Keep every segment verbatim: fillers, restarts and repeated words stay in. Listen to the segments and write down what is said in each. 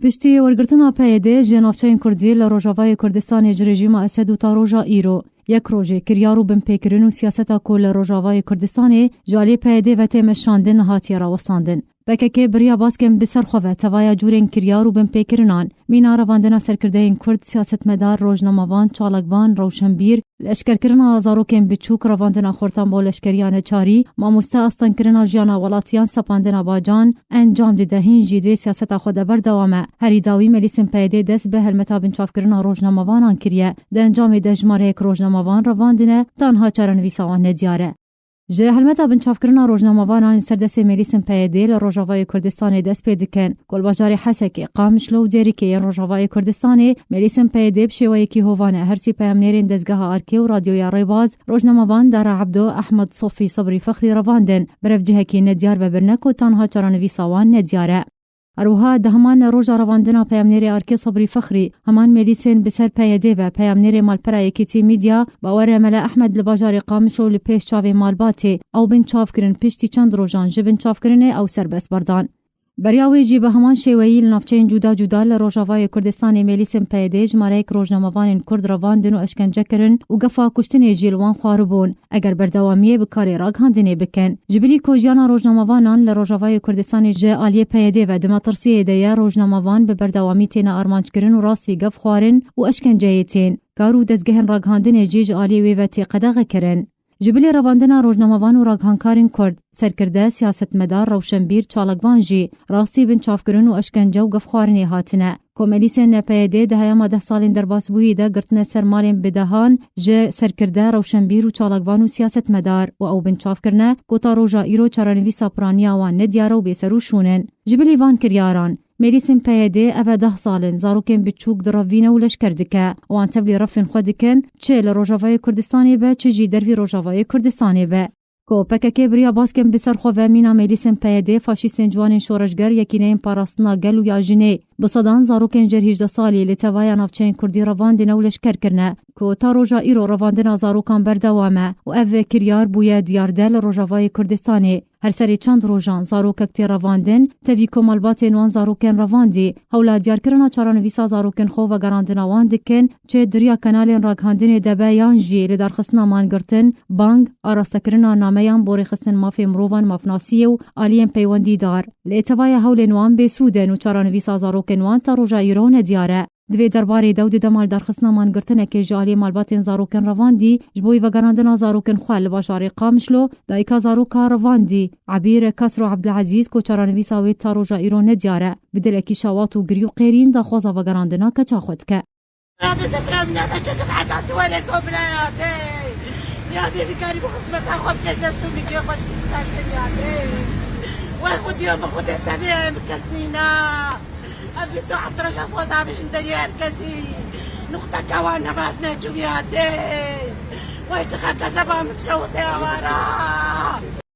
Piştî wergirtina P Y D ji navçeyên Kurdî li Rojavayê Kurdistanê ji rejîma Esed û ta roja îro, yek rojê kiryar û binpêkirin û siyaseta ku li Rojavayê Kurdistanê ji alî P Y D ve tê meşandin hatiye rawestandin. P K K bi riya baskên bi ser xwe ve tevaya cûrên kiryar û binpêkirinan, mîna revandina serkirdeyên Kurd, siyasetmedar, rojnamevan, çalakvan, rewşenbîr, leşkerkirina zarokên biçûk, revandina xortan bo leşkeriya neçarî, mamoste, astengkirina jiyana welatiyan, sepandina bacan, encam dide, hîn jî di vê siyaseta xwe de berdewam e. Herî dawî Melîsên P Y D dest bi helmeta binçavkirina rojnamevanan kiriye. Di encamê de jimareyek rojnamevan revandine, tanha çarenivîsa wan nediyar e. Ji helmeta binçavkirina rojnamevanan li ser destê Melîsên P Y D li Rojavayê Kurdistanê dest pê dikin. Ku li bajarê Hesekê, Qamişlo û Dêrikê yên Rojavayê Kurdistanê, Melîsên P Y D bi şêweyekî hovane her sî peyamnêrên dezgeha Arkê û Radyoya Rêbaz, rojnamevan Dara Ebdo, Ehmed Sofî, Sebrî Fexrî revandin. Birevcihekî nediyar ve birine ku tanha çarenivîsa wan nediyar e. Her wiha di heman roja revandina peyamnêrê Arkê Sebrî Fexrî, heman Melîsên bi ser P Y D ve peyamnêrê malpera Yekîtî Medya, Bawere Mele Ehmed li bajarê Qamişlo li pêş çavê malbatê, ew binçav kirin, piştî çend rojan ji binçavkirinê ew serbest berdan. Beriya wê jî bi heman şêweyî li navçeyên cuda cuda li Rojavayê Kurdistanê Melîsên P Y D jimareyek rojnamevanên Kurd revandin û eşkence kirin û gefa kuştinê jî li wan xwaribûn. Eger berdewamiyê bi karê ragihandinê bikin. Ji bilî ku jiyana rojnamevanan li Rojavayê Kurdistanê ji aliyê P Y D ve di metirsiyê de ye, rojnamevan bi berdewamî têne armanckirin û rastî gef xwarin û eşkenceyê tên. Kar û dezgehên ragihandinê jî ji aliyê wê ve tê qedexekirin. Ji bilî revandina rojnamevan û ragihandkarên Kurd, serkirde, siyasetmedar, rewşenbîr, çalakvan jî rastî binçavkirin û eşkence û gefxwarinê hatine. Ku Melîsên P Y D di heyama deh salên derbasbûyî de girtine ser malên bi dehan ji serkirde, rewşenbîr û çalakvan û siyasetmedar û ew binçav kirine ku ta roja îro çarenivîsa piraniya wan nediyar e û bêserûşûn in. Ji bilî van kiryaran, Melîsên P Y D ev e deh sal in zarokên biçûk direvîne û leşker dike. Wan tevlî refên xwe dikin, çi li Rojavayê Kurdistanê be, çi jî dervî Rojavayê Kurdistanê be. Ku P K K bi riya baskên bi ser xwe ve mîna Melîsên P Y D, faşîstên ciwanên şoreşger, Yekîneyên Parastina Gel û ya Jinê, bi sedan zarokên jêr hêjdeh salî li tevaya navçeyên Kurdî revandine û leşker kirine, ku ta roja îro revandina zarokan berdewam e û ev kiryar bûye diyarde li Rojavayê Kurdistanê. Her serê çend rojan zarokek tê revandin, tevî ku malbatên wan zarokên revandî, hewla diyarkirina çarenivîsa zarokên xwe û vegerandina wan dikin, çi di riya kanalên ragihandinê de be yan jî li darxistina mangirtin, bang, arastekirina nameyan bo rêxistin mafê mirovan, mafnasiyê û aliyên peywendîdar. Lê tevaya hewlên wan bêsûd in û çarenivîsa zarokên wan ta roja îro nediyar e. Di vê derbarê de û di dema li darxistina mangirtinekê ji aliyê malbatên zarokên revandî ji bo vegerandina zarokên xwe li bajarê Qamişlo, dayika zaroka revandî, Ebîr Kasro Ebdilezîz, ku çarenivîsa wê ta roja îro nediyar e, bi dilekî şewat û girî û qêrîn daxwaza vegerandina keça xwe dike. Yadê sefra min nebe çekim heta tu were komlayatê. Yadê dikarî bi xizmeta xwe bikeş dest û mîkê xweşkî serkir yadê. Wê xwediyo bi xwedê tenê em kes nîna. Ev bîst û heft reja xwe davêjin deriyê her kesî. Nuqteke wan nebas neçû yadê. Wê çiqa keseba min şewitê awara.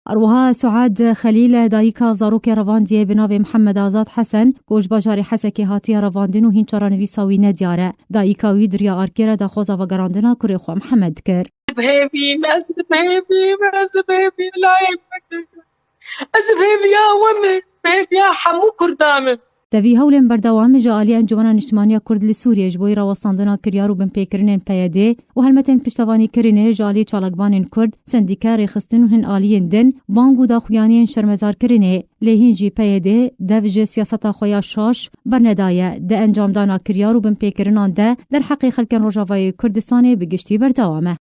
Her wiha Suad Xelîl, dayika zarokê revandiyê bi navê Mihemed Azad Hesen, ku ji bajarê Hesekê hatiye revandin û hîn çarenivîsa wî nediyar e. Dayika wî di riya Arkê re daxwaza vegerandina kurê xwe Mihemed dikir. Hêvî me, ez hêvî me, ez hêvî layê me. Ez hêviya we me, hêviya hemû Kurda me. Tevî hewlên berdewam ji alî Encûmena Niştimanî ya Kurd li Sûriyê ji bo rawestandina kiryar û binpêkirinên P Y D û helmetên piştevanîkirinê ji alî çalakvanên Kurd, sendîke, rêxistin û hin aliyên din, bang û daxuyaniyên şermezarkirinê. Lê hîn jî P Y D dev ji siyaseta xwe ya şaş bernedaye, di encamdana kiryar û binpêkirinan de derheqê xelkên Rojavayê Kurdistanê bi giştî berdewam e.